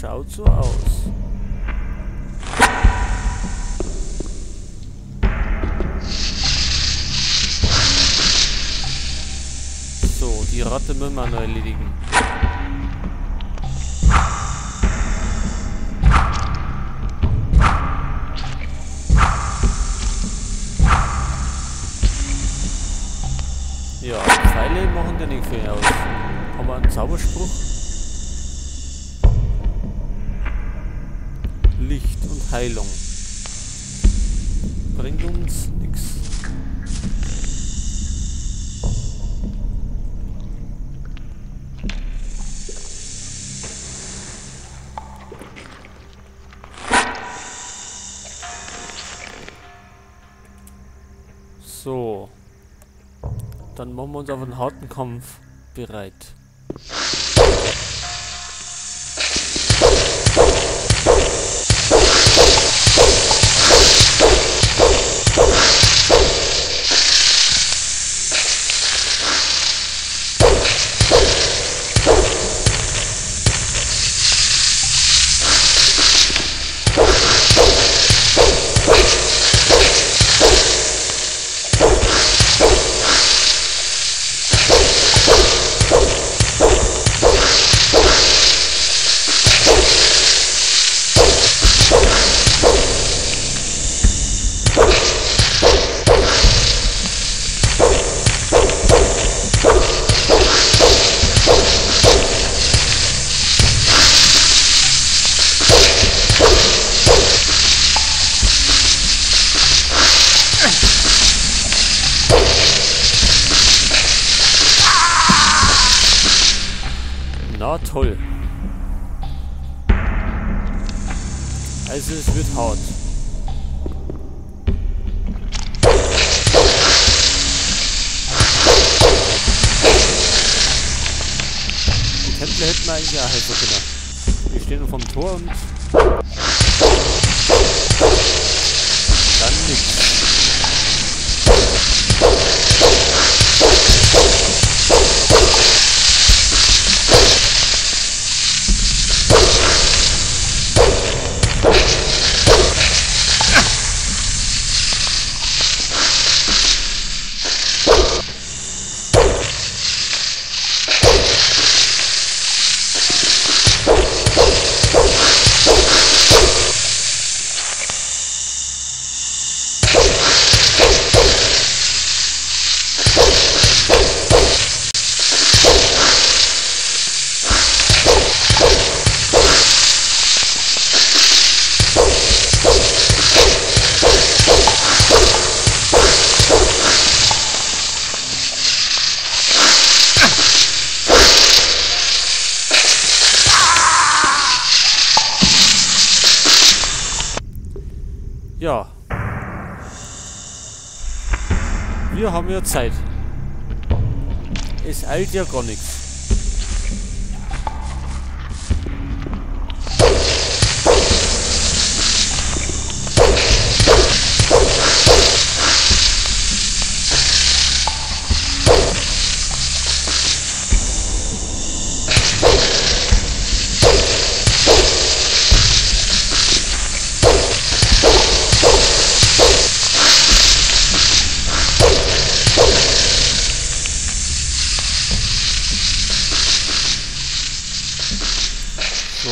Schaut so aus. So, die Ratte müssen wir noch erledigen. Ja, Pfeile machen ja nicht viel aus. Haben wir einen Zauberspruch? Licht und Heilung. Bringt uns nichts. So. Dann machen wir uns auf einen harten Kampf bereit. Na toll. Also es wird hart. Die Templer hätten wir eigentlich auch helfen können. Wir stehen vorm Tor und dann nichts. Ja. Wir haben ja Zeit. Es eilt ja gar nichts. So.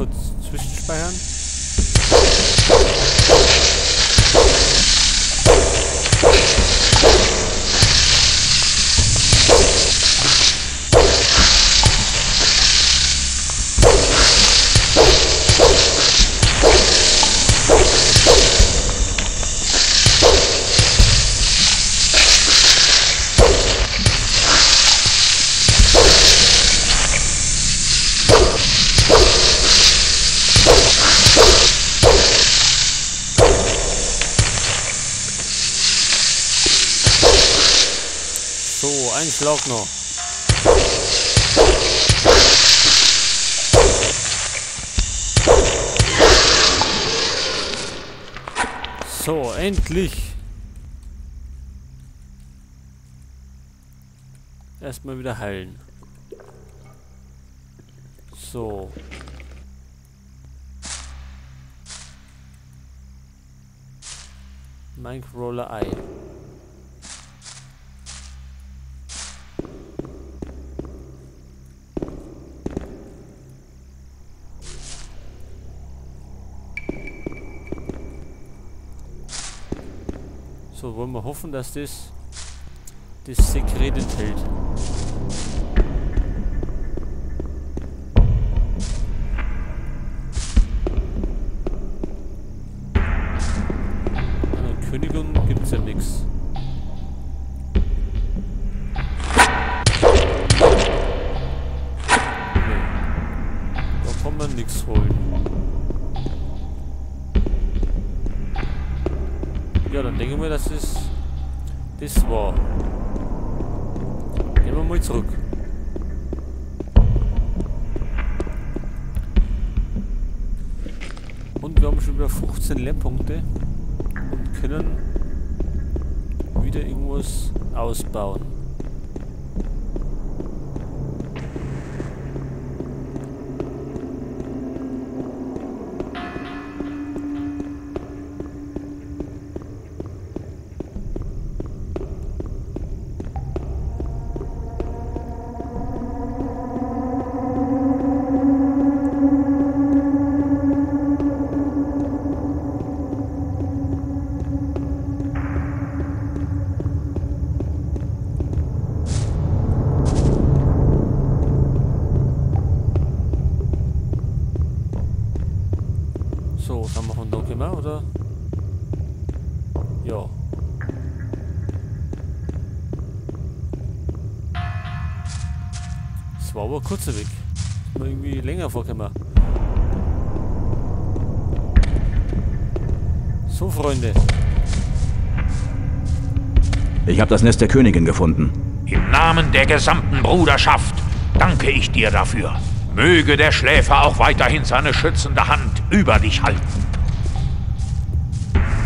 kurz zwischenspeichern. So, ein Schlag noch. So, endlich. Erstmal wieder heilen. So. Minecrawler Ei. So, wollen wir hoffen, dass das Sekret enthält. An der Königin gibt es ja nichts. Nee. Da kann man nichts holen. Ja, dann denke ich mal, dass es das war. Gehen wir mal zurück. Und wir haben schon wieder 15 Lernpunkte und können wieder irgendwas ausbauen. So, sind wir von da gekommen, oder? Ja. Das war aber ein kurzer Weg. Ist mir irgendwie länger vorgekommen. So, Freunde. Ich habe das Nest der Königin gefunden. Im Namen der gesamten Bruderschaft danke ich dir dafür. Möge der Schläfer auch weiterhin seine schützende Hand über dich halten.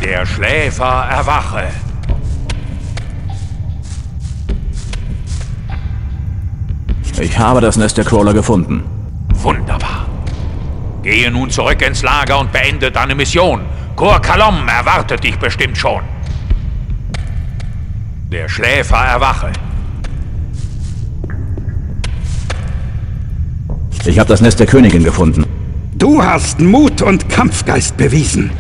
Der Schläfer erwache. Ich habe das Nest der Crawler gefunden. Wunderbar. Gehe nun zurück ins Lager und beende deine Mission. Kor Kalom erwartet dich bestimmt schon. Der Schläfer erwache. Ich habe das Nest der Königin gefunden. Du hast Mut und Kampfgeist bewiesen.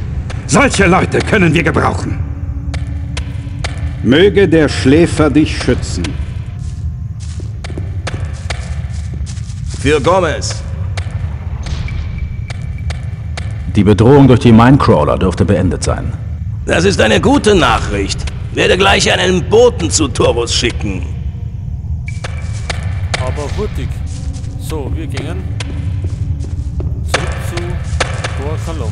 Solche Leute können wir gebrauchen. Möge der Schläfer dich schützen. Für Gomez. Die Bedrohung durch die Minecrawler dürfte beendet sein. Das ist eine gute Nachricht. Werde gleich einen Boten zu Torvus schicken. Aber hurtig. So, wir gingen zurück zu Kor Kalom.